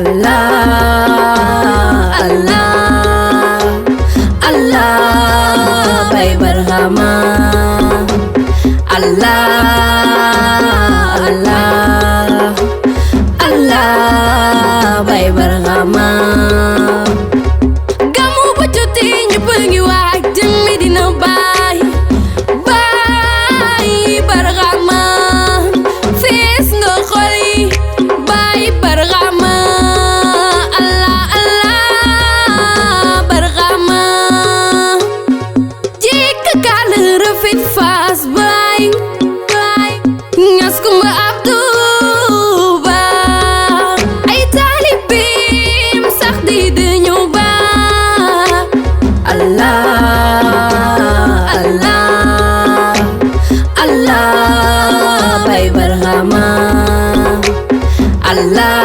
Allah Allah Allah Baye Barhama Allah Allah Allah Baye Barhama gamu ba joti ñëpp ngi waaj jëm Medina Baye Baye Barhama fees nga xol yi Baye Barhama Allah Allah Barhama jekk kal rafet faas Baye ngas kumba Abdou Ba ay talibim sax di dañu ba Allah Allah Allah Baye Barhama Allah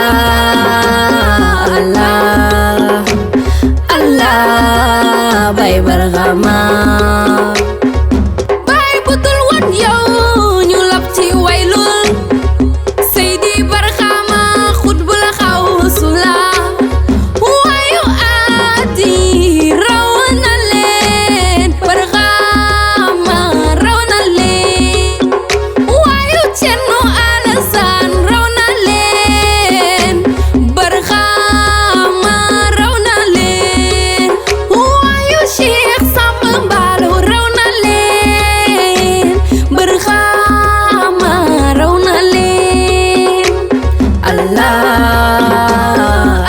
Allah Allah Baye Barhama Baye butul woon yow ñu lab ci waylul Seydi Barhama xutbu la xaw sula wayu aadi raw na leen Barhama raw na leen wayu Cerno Alasan raw na leen Barhama raw na leen wayu Cheikh Samba Mbaalo raw na leen Barhama raw na leen Allah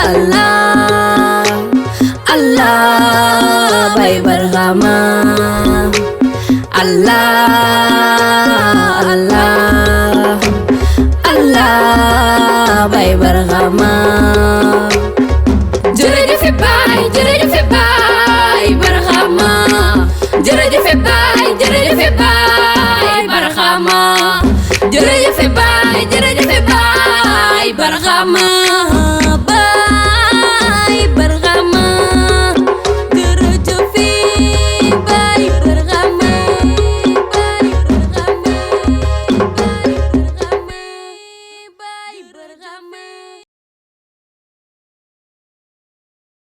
Allah Allah Baye Barhama Allah Allah Allah Baye Barhama jërëjëf Baye Barhama jërëjëf Baye Barhama jërëjëf Baye Barhama